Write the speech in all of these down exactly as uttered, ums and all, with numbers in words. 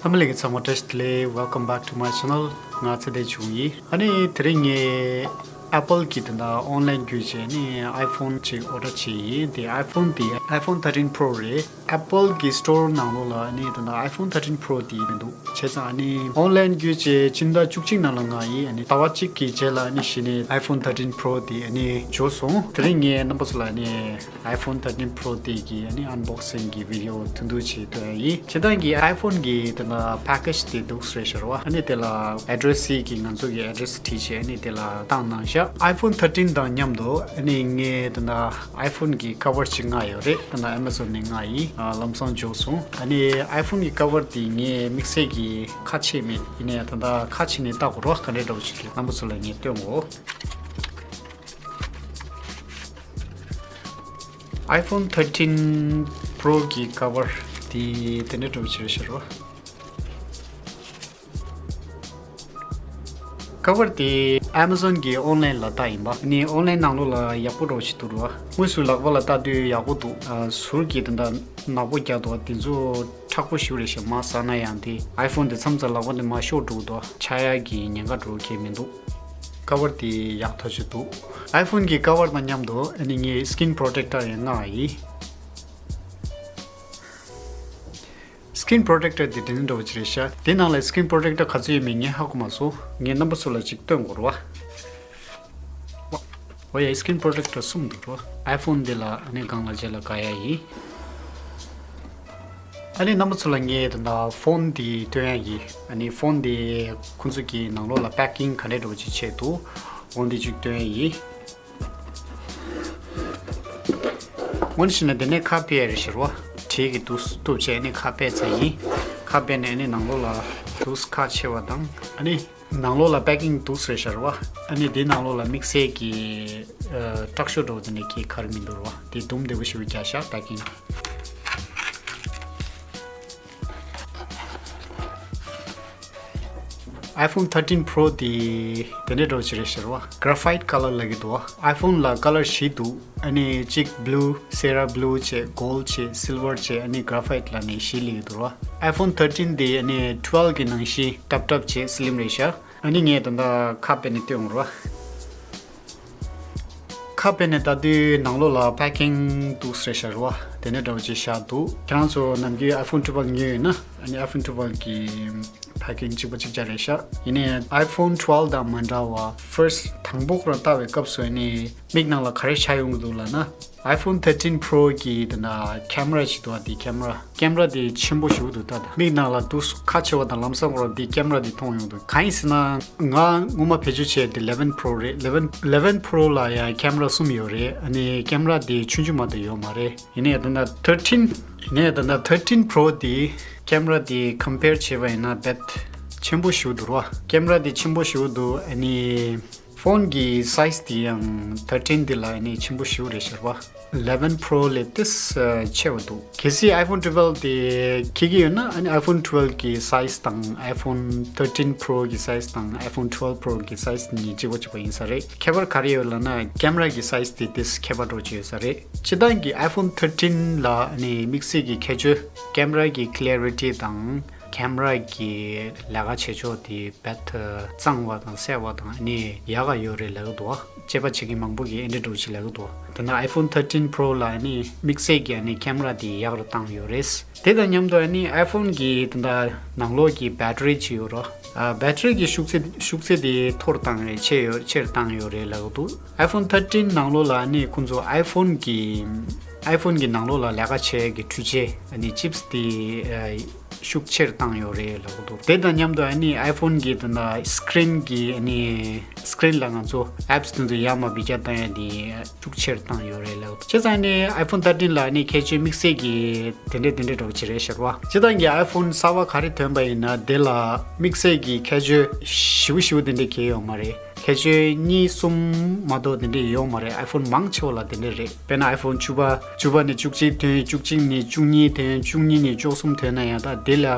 ཚང་མ་ལ་གི་ཚང་མ་བཀྲ་ཤིས་བདེ་ལེགས། Welcome back to my channel. ང་ཚེ་བརྟན་ཆོས་སྐྱིད་ཡིན། ཨ་ནི་དེ་རིང་ངས་Apple་གི་དེ་འདྲ་online་བརྒྱུད་བྱས་ནས་iPhone་ཅིག་order་བྱས་ཡིན། དེ་iPhone་དེ་iPhone thirteen Pro་རེད། Apple་གི་store་ནང་ལོགས་ལ་ཨ་ནི་དེ་འདྲ་iPhone thirteen Pro་དེ་མི་འདུག་བྱས་ཙང་ཨ་ནི་online་བརྒྱུད་བྱས་ཕྱི་ཟླ་བཅུ་གཅིག་ནང་ལ་མངགས་ཡིན། ཨ་ནི་ཟླ་བ་གཅིག་གི་རྗེས་ལ་ཨ་ནི་གཞི་ནས་iPhone thirteen Pro་དེ་ཨ་ནི་འབྱོར་སོང་། དེ་རིང་ངས་རྣམ་པ་ཚོ་ལ་ཨ་ནི་iPhone thirteen Pro་དེ་གི་ཨ་ནི་unboxing་གི་video་ཐུང་ཐུང་ཅིག་སྟོན་ཡིན། སྤྱིར་བཏང་གི་iPhone་གི་དེ་ལ་package་དེ་འདུག་སེ་རེད་ཤག་ར་བ། ཨ་ནི་དེ་ལ་address་གི་ང་ཚོ་གི་address་བྲིས་བྱས་ཨ་ནི་དེ་ལ་བཏང་གནང་ཤག iPhone thirteen་དང་མཉམ་དུ་ཨ་ནི་ངས་དེ་ལ་iPhone་གི་cover་ཅིག་མངགས་ཡོད་རེད། དེ་ལ་Amazon་ནས་མངགས་ཡིན། ཨ་ལམ་སང་འབྱོར་སོང་། ཨ་ནི་iPhone་གི་cover་དེ་ངས་དམིགས་བསལ་གྱི་ཁ་ཕྱེ་མེད། ཡིན་ནའི་ད་ལྟ་ཁ་ཕྱེ་ནས་བལྟ་དགོས་ར་བ། ག་འདྲས་འདྲ་བོ་ཞིག་རེད། རྣམ་པ་ཚོ་ལ་ངས་སྟོན་གོ iPhone thirteen Pro་གི་cover་དེ་དེ་འདྲ་འདྲ་བོ་ཞིག་རེད་ཤག་ར་བ། cover་དེ་Amazon་གི་online་ལ་བལྟ་ཡིན་པ། ནི་online་ནང་ལོགས་ལ་ཡག་པོ་འདྲ་བོ་ཞིག་འདུག་ར་བ། དངོས་སུ་ལག་པ་ལ་བལྟ་དུས་ཡག་པོ་འདུག་ཨ་ཟུར་གྱི་དེ་འདྲ་ནག་པོ་རྒྱག་འདུག་བ། དེ་ཚོ་མཁྲེགས་པོ་ཞིག་རེད་ཤག་མར་ཟག་ན་ཡང་དེ་iPhone་དེ་མཚམས་མཚམས་ལག་པ་དེ་མར་ཤོར་འགྲོ་གི་འདུག་ཆག་ཡག་གི་ཉེན་ཁ་འདྲ་བོ་གང་ཡང་མི་འདུག cover་དེ་ཡག་ཐག་ཆོད་འདུག iPhone་གི་cover་དང་མཉམ་དུ་ཨ་ནི་ངས་screen protector་ཡང་མངགས་ཡིན། screen protector་དེ་དེ་འདྲ་འདྲ་བོ་ཅིག་རེད་ཤག་དེ་ནང་ལ་screen protector་ག་ཚོད་ཡོད་མེད་ངས་ཧ་གོ་མ་སོང་། ངས་རྣམ་པ་ཚོ་ལ་ཅིག་སྟོན་དགོས་རེད་བ། འོ་ཡ། screen protector་གསུམ་འདུག་རོ། iPhone་འདི་ལ་ཨ་ནི་སྒང་ལ་རྗེས་ལ་དགའ་ཡ་ཡིན། ཨ་ནི་རྣམ་པ་ཚོ་ལ་ངས་ད་ལྟ་phone་འདི་སྟོན་ཡ་ཡིན། ཨ་ནི་phone་འདི་ཁོང་ཚོ་གི་ནང་ལོགས་ལ་packing་ག་འདྲ་འདྲ་བོ་ཅིག་བྱས་འདུག་འོ་འདི་ཅིག་སྟོན་ཡ་ཡིན། འོ་ན་བྱས་ན་དེ་ནས་ཁ་ཕྱེ་ཡ་རེད་ཤག་རོ། གྲི་གིས་འདུག་སེ་གཏུབ་བྱས་ཨ་ནི་ཁ་ཕྱེ་ཚར་ཡིན། ཁ་ཕྱེ་ནས་ཨ་ནི་ནང་ལོགས་ལ་འདུག་སེ་ཁ་ཕྱེ་བ་དང་ཨ་ནི། ནང་ལོགས་ལ་packing་འདུག་སེ་རེད་ཤག་རོ་བ། ཨ་ནི་དེའི་ནང་ལོགས་ལ་དམིགས་བསལ་གྱི་ཨ་སྐྲག་ཤོས་འདྲ་བོ་དེ་འདྲ་གང་ཡང་མི་འདུག་རོ་བ། དེ་དུམ་བདེ་པོ་ཞིག་རྒྱག་ཤག packing། iPhone thirteen Pro་དེ་དེ་འདྲ་འདྲ་བོ་ཅིག་རེད་ཤག་རོ་བ། Graphite color་ལབ་ཀྱི་འདུག་བ། iPhone་ལ་color་བཞི་འདུག་ཨ་ནི་གཅིག་blue། Sarah blue་བྱས། Gold་བྱས། Silver་བྱས། ཨ་ནི་graphite་ལབ་ནས་བཞི་ལབ་ཀྱི་འདུག་རོ། iPhone thirteen་དེ་ཨ་ནི་twelve་གི་ནང་བཞིན་ཏབ་ཏབ་བྱས་slim་རེད་ཤག་ཨ་ནི་ངས་ད་ལྟ་ཁ་ཕྱེ་ནས་སྟོན་རོ། ཁ་ཕྱེ་ནས་ལྟ་དུས་ནང་ལོགས་ལ་packing་འདུག་སེ་རེད་ཤག་རོ་བ། དེ་འདྲ་འདྲ་བོ་ཅིག་བཞག་འདུག་ཁྱེད་རང་ཚོ་ནམ་རྒྱུན་iPhone་twelve་ཉོས་ཡོད་ན་ཨ་ནི་iPhone་twelve་གི་packing་གཅིག་པ་གཅིག་རྐྱང་རེད་ཤག་ཡིན་ནའི་iPhone་twelve་དང་མ་འདྲ་བ་first་དང་པོ་ཁོ་རང་ལྟ་བའི་སྐབས་སུ་ཨ་ནི་མིག་ནང་ལ་ག་རེ་ཤར་ཡོང་གི་འདུག་ལབ་ན། iPhone thirteen Pro་གི་དེ་ན་camera་ཅིག་འདུག་བ། དེ་camera། camera་དེ་ཆེན་པོ་ཞེ་པོ་འདུག་ད། ད་མིག་ནང་ལ་འདུག་སེ་ཁ་ཕྱེ་བ་དང་ལམ་སང་ཁོ་རང་དེ་camera་དེ་མཐོང་ཡོང་འདུག་གང་ཡིན་ཟེར་ན་ང་སྔོན་མ་བེད་སྤྱོད་བྱས་དེ་eleven Pro་རེད། eleven eleven Pro་ལ་ཡང་camera་གསུམ་ཡོད་རེད། ཨ་ནི་camera་དེ་ཆུང་ཆུང་མ་གཏོགས་ཡོད་མ་རེད། ཡིན་ནའི་ད་ད་thirteen། ཡིན་ནའི་ད་ད་thirteen Pro་དེ་camera་དེ་compare་བྱས་པ་ཡིན་ན་རྦད་ཆེན་པོ་ཞེ་པོ་འདུག་རོ། camera་དེ་ཆེན་པོ་ཞེ་པོ་འདུག་ཨ་ནི། phone་གི་size་དེ་ཡང་thirteen་དེ་ལ་ཨ་ནི་ཆེན་པོ་ཞེ་པོ་རེད་ཤག་རོ་བ། eleven Pro་ལས་ཏོག་ཙམ་ཆེ་བ་འདུག་གལ་སྲིད་iPhone twelve་དེ་འཁྱེར་གྱི་ཡོད་ན་ཨ་ནི་iPhone twelve་གི་size་དང་iPhone thirteen Pro་གི་size་དང་iPhone twelve Pro་གི་size་གཉིས་གཅིག་པ་གཅིག་པ་ཡིན་ས་རེད། ཁྱད་པར་ག་རེ་ཡོད་ལབ་ན་camera་གི་size་དེ་ཏོག་ཙམ་ཁྱད་པར་འདྲ་བོ་ཅིག་ཡོད་ས་རེད། སྤྱིར་བཏང་གི་iPhone thirteen་ལ་ཨ་ནི་དམིགས་བསལ་གྱི་ཁྱད་ཆོས་camera་གི་clarity་དང་། camera་གི་ལས་ཀ་བྱེད་ཕྱོགས་དེ་རྦད་དེ་གཙང་བ་དང་གསལ་བ་དང་ཨ་ནི་ཡག་ག་ཡོད་རེད་ལབ་ཀྱི་འདུག་བ། དཔྱད་པ་བྱེད་མཁན་མང་པོ་གིས་ཨེ་འདྲ་འདྲ་བོ་ཅིག་ལབ་ཀྱི་འདུག་བ། དེ་ན་iPhone thirteen Pro་ལ་ཨ་ནི་དམིགས་བསལ་གྱི་ཨ་ནི་camera་དེ་ཡག་རུ་བཏང་ཡོད་རེད། དེ་དང་མཉམ་དུ་ཨ་ནི་iPhone་གི་དེ་འདྲ་ནང་ལོགས་ཀྱི་battery་ཅིག་ཡོད་རོ། ཨ་battery་གི་ཤུགས་ཚད་ཤུགས་ཚད་དེ་མཐོ་རུ་བཏང་རེད། ཆེ་ཡོད་ཆེ་རུ་བཏང་ཡོད་རེད་ལབ་ཀྱི་འདུག iPhone thirteen་ནང་ལོགས་ལ་ཨ་ནི་ཁོང་ཚོ་iPhone་གི་iPhone་གི་ནང་ལོགས་ལ་ལས་ཀ་བྱེད་ཡས་ཀྱི་འཕྲུལ་ཆས་ཨ་ནི་chips་དེ་ཨ་ཤུགས་ཆེར་བཏང་ཡོད་རེད་ལབ་ཀྱི་འདུག་དེ་དང་མཉམ་དུ་ཨ་ནི་iPhone་གི་དེ་ན་screen་གི་ཨ་ནི་screen་ལ་ང་ཚོ་apps་དེ་ཚོ་ཡར་མར་བི་ཅ་བཏང་ཡ་དེ་ཤུགས་ཆེར་བཏང་ཡོད་རེད་ལབ་ཀྱི་འདུག་བྱས་ཙང་ཨ་ནི་iPhone thirteen་ལ་ཨ་ནི་ཁྱད་ཆོས་དམིགས་བསལ་གྱི་དེ་འདྲས་དེ་འདྲས་འདྲ་བོ་ཅིག་རེད་ཤག་རོ་བ། སྤྱིར་བཏང་གི་iPhone་གསར་པ་ག་རེ་ཐོན་པ་ཡིན་ན་དེ་ལ་དམིགས་བསལ་གྱི་ཁྱད་ཆོས་ཞེ་པོ་ཞེ་པོ་དེ་འདྲས་གང་ཡང་ཡོད་མ་རེད། ཁྱད་ཆོས་གཉིས་གསུམ་མ་གཏོགས་དེ་འདྲས་ཡོད་མ་རེད། iPhone་མང་ཆེ་བ་ལ་དེ་འདྲས་རེད། དཔེར་ན་iPhone་བཅུ་པ་བཅུ་པ་ནས་བཅུ་གཅིག་ཐོན། བཅུ་གཅིག་ནས་བཅུ་གཉིས་ཐོན། བཅུ་གཉིས་ནས་བཅུ་གསུམ་ཐོན་ན་ཡང་ད་དེ་ལ་ཨ་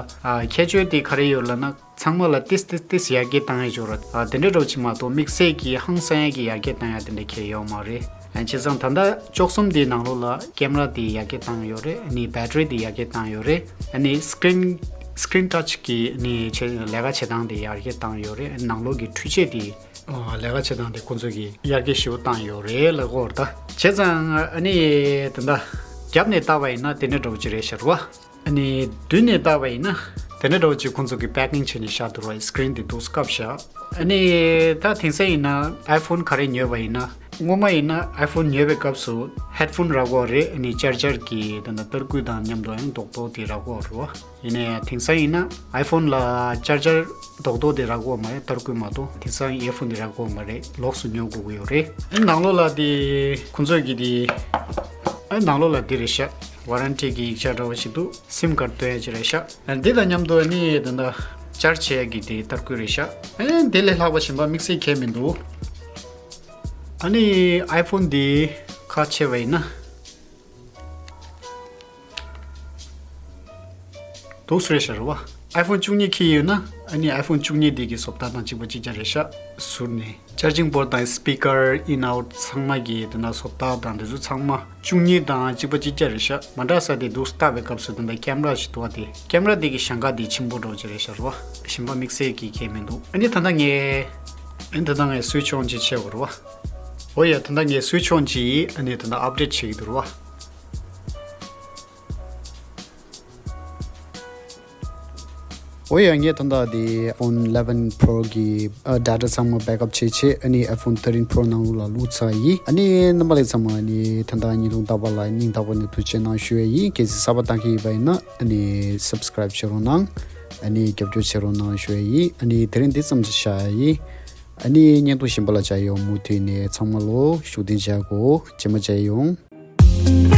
ཁྱད་ཆོས་དེ་ག་རེ་ཡོད་ལབ་ན་ཚང་མ་ལ་ཏིས་ཏིས་ཏིས་ཡར་རྒྱས་བཏང་ཡས་ཅིག་ཡོད་རེད། ཨ་དེ་འདྲས་འདྲ་བོ་ཅིག་མ་གཏོགས་དམིགས་བསལ་གྱི་ཧང་སང་ཡས་ཀྱི་ཡར་རྒྱས་བཏང་ཡ་དེ་འདྲས་གང་ཡང་ཡོད་མ་རེད། ཨ་བྱས་ཙང་ད་ལྟ་བཅུ་གསུམ་དེའི་ནང་ལོགས་ལ་camera་དེ་ཡར་རྒྱས་བཏང་ཡོད་རེད། ཨ་ནི་battery་དེ་ཡར་རྒྱས་བཏང་ཡོད་རེད། ཨ་ནི་screen་ Screen Touch གི་ནི་ཆེ་ལས་ཀ་བྱེད་སྟངས་དེ་ཡར་རྒྱས་བཏང་ཡོད་རེད། ནང་ལོགས་ཀྱི་འཕྲུལ་ཆས་དེ་ལས་ཀ་བྱེད་སྟངས་དེ་ཁོང་ཚོ་གིས་ཡར་རྒྱས་ཞེ་པོ་བཏང་ཡོད་རེད་ལབ་ཀྱི་ཡོད་རེད། ད་བྱས་ཙང་ཨ་ནི་དེ་འདྲ་རྒྱབ་ནས་བལྟས་པ་ཡིན་ན་དེ་འདྲ་འདྲ་བོ་ཅིག་རེད་ཤག་རེད་བ། ཨ་ནི་མདུན་ནས་བལྟས་པ་ཡིན་ན་དེ་འདྲ་འདྲ་བོ་ཅིག་ཁོང་ཚོ་གིས་པེ་ཀིང་བྱས་ནས་བཞག་འདུག་རེད་བ། སི་ཀི་རིན་དེ་འདུག་སེ་བཀབ་བཞག་ཨ་ནི་ད་དེང་སང་ཡིན་ན་ཨའི་ཕོན་ག་རེ་ཉོས་པ་ཡིན་ན། སྔོན་མ་ཡིན་ན་ཨའི་ཕོན་ཉོས་པའི་སྐབས་སུ་ཧེཌ་ཕོན་རག་གི་ཡོད་རེད། ཨ་ནི་ཅར་ཇར་གྱི་ད་ལྟ་ཏར་སྐུད་དང་མཉམ་དུ་ཡང་རྡོག་རྡོག་དེ་རག་གི་ཡོད་རེད་བ། ཡིན་ནའི་དེང་སང་ཡིན་ན་ཨའི་ཕོན་ལ་ཅར་ཇར་རྡོག་རྡོག་དེ་རག་གི་ཡོད་མ་རེད། ཏར་སྐུད་མ་གཏོགས། དེང་སང་ཨའི་ཕོན་དེ་རག་གི་ཡོད་མ་རེད། ལོགས་སུ་ཉོ་དགོས་ཀྱི་ཡོད་རེད། ཨ་ནི་ནང་ལོགས་ལ་དེ་ཁོང་ཚོས་ཀྱི་དེ་ཨ་ནང་ལོགས་ལ་འདི་རེད་ཤག་ཝ་རན་ཊི་གི་ཡིག་ཆ་འདྲ་བོ་ཞིག་འདུག་སིམ་ཀར་སྟོན་ཡ་ཅིག་རེད་ཤག་ཨ་འདི་དང་མཉམ་དུ་ཨ་ནི་ད་ལྟ་ཅར་ཇི་བྱེད་ཡ་གི་དེ་ཏར་སྐུད་རེད་ཤག་ཨ་འདི་ལས་ལྷག་པ་གཞན་པ་དམིགས་བསལ་གང་ཡང་མི་འདུག་ཨ་ནི་ཨའི་ཕོན་འདི་ཁ་ཕྱེ་བ་ཡིན་ན། འདུག་སེ་རེད་ཤག་རེད་བ། ཨའི་ཕོན་བཅུ་གཉིས་འཁྱེར་ཡོད་ན་ཨ་ནི་ཨའི་ཕོན་བཅུ་གཉིས་འདི་གི་བཟོ་ལྟ་དང་གཅིག་པ་གཅིག་རྐྱང་རེད་ཤག་ཟུར་ནས། ཅར་ཇིང་པོར་ཊི་དང་སི་པི་ཀར་ཨིན་ཨའུཊ་ཚང་མ་གི་དེ་ན་བཟོ་ལྟ་དང་དེ་ཚོ་ཚང་མ་བཅུ་གཉིས་དང་གཅིག་པ་གཅིག་རྐྱང་རེད་ཤག་མ་འདྲ་ས་དེ་འདུག་སེ་བལྟས་པའི་སྐབས་སུ་དེ་འདྲ་ཀེམ་ར་ཞིག་འདུག་བ། དེ་ཀེམ་ར་དེ་གི་ཞེང་ཁ་དེ་ཆེན་པོ་འདྲ་བོ་ཅིག་རེད་ཤག་རེད་བ། གཞན་པ་དམིགས་བསལ་གྱི་གང་ཡང་མི་འདུག་ཨ་ནི་ད་ལྟ་ངས་ཨ་ནི་ད་ལྟ་ངས་སུའིཆ་ཨོན་ཅིག་བྱེད་དགོས་རེད་བ། འོ་ཡ། ད་ལྟ་ངས་སུའིཆ་ཨོན་ཅིག་ཡིས་ཨ་ནི་ད་ལྟ་ཨབ་ཌེཊ་བྱེད་ཀྱི་འདུག་རེད་བ། འོ་ཡ། ངས་ད་ལྟ་དེ་ཨའི་ཕོན་ཨི་ལེ་ཝན་པོ་རོ་གི་ཨ་ཌེ་ཊ་ཚང་མ་བེག་ཨབ་བྱས་བྱས་ཨ་ནི་ཨའི་ཕོན་ཐར་ཊིན་པོ་རོ་ནང་ལོགས་ལ་བླུགས་ཚར་ཡིན། ཨ་ནི་རྣམ་པ་ལྷན་རྒྱས་ཚང་མ་ཨ་ནི་ད་ལྟ་བརྙན་ཐུང་ལྟ་བ་ལ་སྙིང་ཐག་པ་ནས་ཐུགས་རྗེ་གནང་ཞུ་ཡ་ཡིན། གལ་སྲིད་གསར་པ་ལྟ་མཁན་ཡིན་པ་ཡིན་ན་ཨ་ནི་སབ་སི་ཀ་རེབ་བྱེད་རོགས་གནང་། ཨ་ནི་རྒྱབ་སྐྱོར་བྱེད་རོགས་གནང་ཞུ་ཡ་ཡིན། ཨ་ནི་དེ་རིང་འདི་ཙམ་ཞིག་བཞག་ཡ་ཡིན། ཨ་ནི་བརྙན་ཐུང་གཞན་པ་ལ་མཇལ་ཡོང་། མུ་མཐུད་ནས་ཚང་མ་ལོ་ཤུགས་ལྡན་མཇལ་གོ། རྗེས་མ་མཇལ་ཡོང་།